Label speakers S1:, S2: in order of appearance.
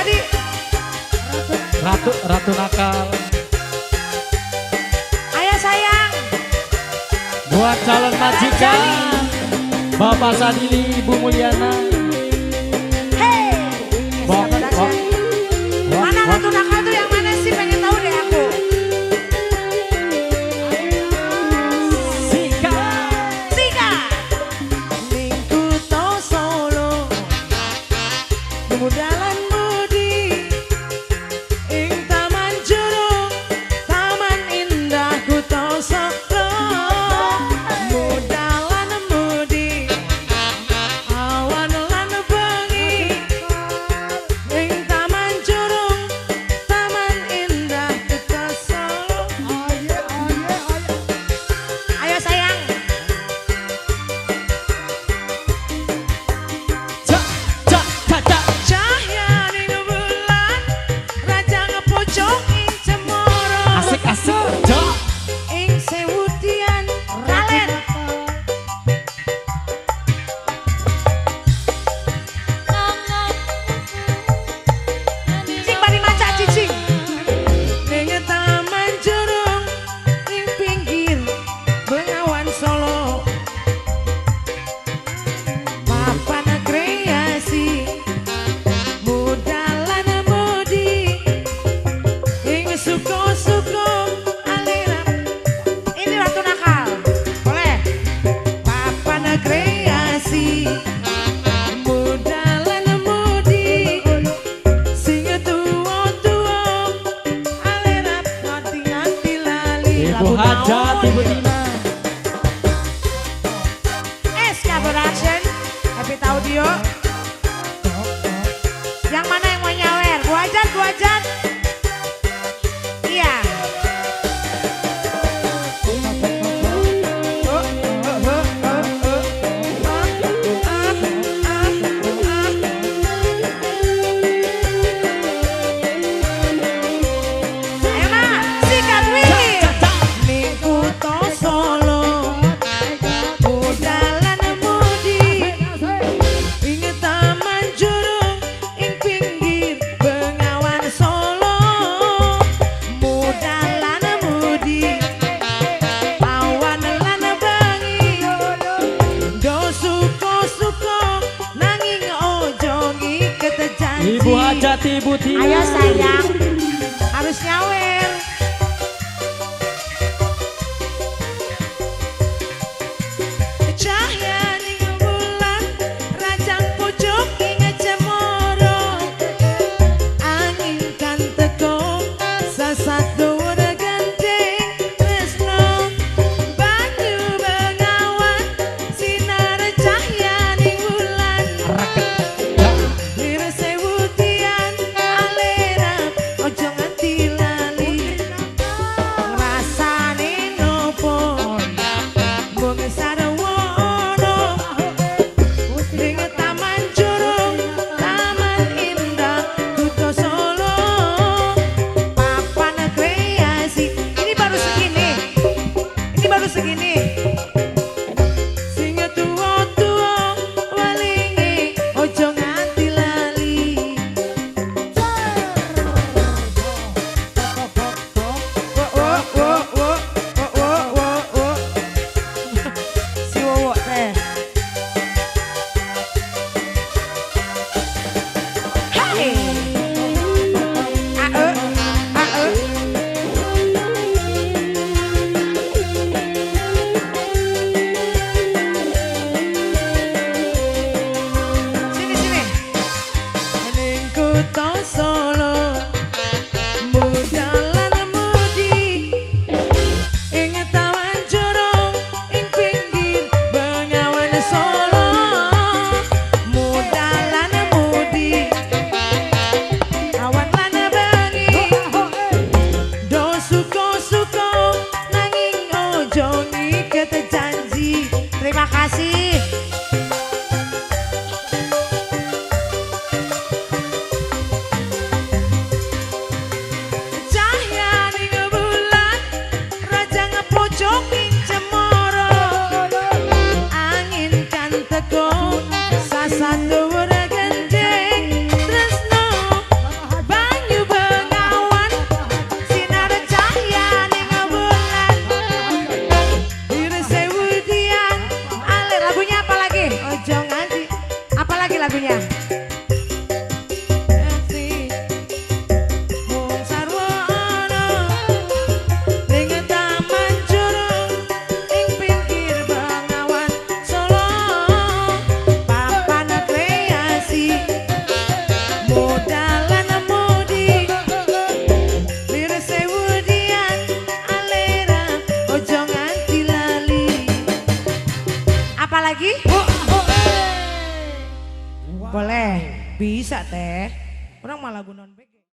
S1: tadi?
S2: Ratu Ratu Nakal.
S1: Ayo sayang.
S2: Buat calon majikan Bapak Sadili, Ibu Mulyana.
S1: Hey.
S2: Bok, bok.
S1: Mana Ratu Nakal tuh yang mana sih? Pengen tahu deh aku.
S2: Sika.
S1: Sika.
S3: Ning kutha Solo Mudalan mudi ing Taman Jurung, Taman Indah Kutha Solo. Mudalan mudi awan lan bengi ing Taman Jurung, Taman Indah Kutha Solo.
S1: Ayo sayang.
S2: Cak, cak, cak, cak.
S3: Cahyaning bulan rajang pojok ing cemoro.
S2: Asik, asik. Cak.
S3: Ing sewutian
S1: Kalen. Cicing bari maca cicing.
S3: Ning Taman Jurung ing pinggir Bengawan Solo. Papan kreasi mudalan mudi ing suko-suko aliran.
S1: Ini Ratu Nakal. Boleh.
S3: Papan kreasi mudalan mudi sing tuwa-tuwa aliran nganti-nganti lali.
S2: Ibu Hajat, Ibu Tina.
S1: SK Production. Happy Audio. Yang mana yang mau nyawer? Bu Hajat, Bu Hajat. Iya. Ayo Ma, sikat Win.
S3: Ning kutha Solo mudalan mudi ing Taman Jurung ing pinggir Bengawan Solo. Mudalan mudi awan lan bengi do suko-suko nanging ojo ngiket janji.
S2: Ibu Hajat, Ibu Tina.
S1: Ayo sayang, harus nyawer.
S3: Cahyaning bulan rajang pojok ing cemoro. Angin kan teko sasat dhuwur gending tresno. Banyu bengawan sinar cahyaning bulan.
S2: Raket.
S3: Lir sewutian alera ojo nganti lali. Bisa teh. Orang malah lagu non back.